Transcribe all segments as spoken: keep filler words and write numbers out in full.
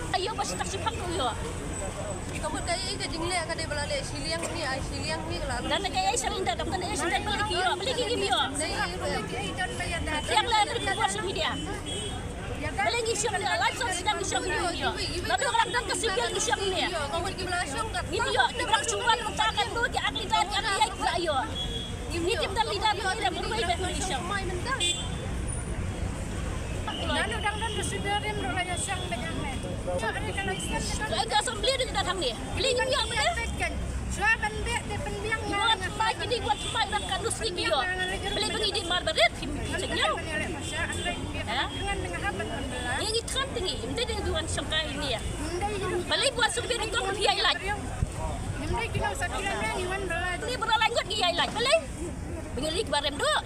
Ayo, ba shi tak shi phang ko yo. Ka mut ka ei ka jingleh ka dei ba la leh shiliang ni, ai shiliang ni ka la. Dan ka ei shiliang da, dan ka ei shiliang da, beli ki yo, beli ki yo. Dei, dei. Yang la beli ki buat social media. Beli ki shong ni, live shong, shong ni yo. Lalu orang dan ka sipil ki shong ni. Ka mut ki bela shong ka. Ni yo, ki bela shong wan, tak kan tu, ki akli dan, ki akli ai pula yo. Ni tim dan leader, ni tim dan berwei, berwei shong. Lalu dang dan sudah rim, dong la ïa shong bad yang lain. Ka assembly dei ka dang hangne. Beli ngi ïa beli. Shuwa ban beh te pynbiang. Buat mai kini buat mai rak kandus ni ki yo. Beli beli di mar barit kim. Senyau. Ha? Ngi ngi tram tingi. Mdei dei duan shong kai ni ya. Beli buat sudah beri kong phi ai lai. Ni beralai ngot ngi ai lai. Beli. Beli ki barem duk.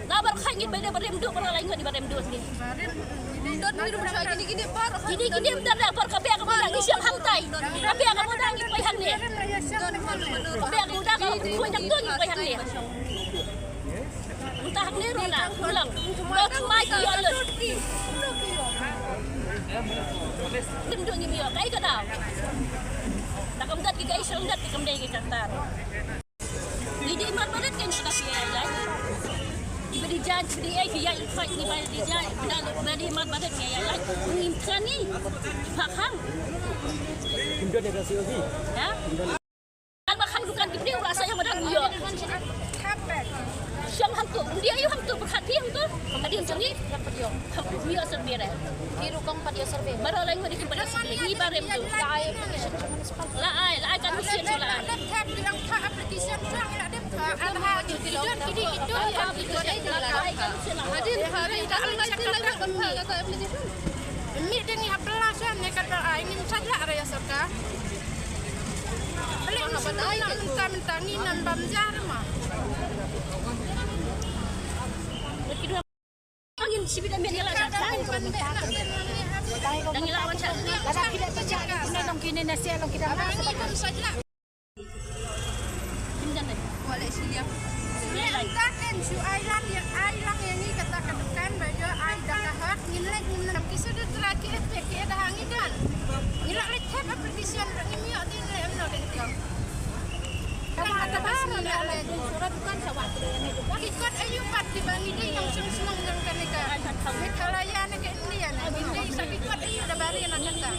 Nga bar kha ngi bade barem duk, bar la ngi bade barem duk ni. Dot ni rum sha kini kini par. Kini kini tar da par ka bia ka muda ngi shong hangtai. Ka bia ka muda ngi poi hangne. Ka bia ka muda ka poi hangne. Ngi poi hangne. Mynta hangne ruh na, ulang. Dot mai ki ïa lut. Dum duk ngi ïa kai ka daw. Da kam dat ki kai shong dat ki kam dei ki kan tar. Ngi dei mat badet kan sudah phi ïa lai. Ngi ba dei jan, ngi ba dei ai phi ïa lai, ngi ba dei jan, ngi ba dei mat badet phi ïa lai. Ngi thrang ngi. Phak hang. Kim don ïa ka C O V. Ha? Kan ba khang dukan ki ba dei u rasa ïa madan ngi ïa. Shong hangtu, ngi ïa hangtu, berkat phi hangtu. Ka dei jong ngi. Ngi ïa survey re. Ki rukong pat ïa survey. Baroh lai ngi dei ki ba ïa survey. Ngi ba rem tu. La ai, la ai kan mesti la ai. Ngin sibit amian ïa la sha sha. Dang ïa la wan sha. Lada ki la pynjah ni, kine long kine na sia long kita. Kim jan dei. Wa le siliang. Ïa la kan shu ai lang ïa, ai lang ïa ngi kata ka dukan ba ïa ai da ka hak ngin leh ngin nam ki sudu tra ki et ki et ha ngi dan. Ngi la leh thep application ba ngim ïoh din leh em no den tiang. Ki kot ayu pat kiba ngi dei nongshong shnong jong kane ka Meghalaya ne ka India ne. Ngi dei sa ki kot ayu da bari na kata.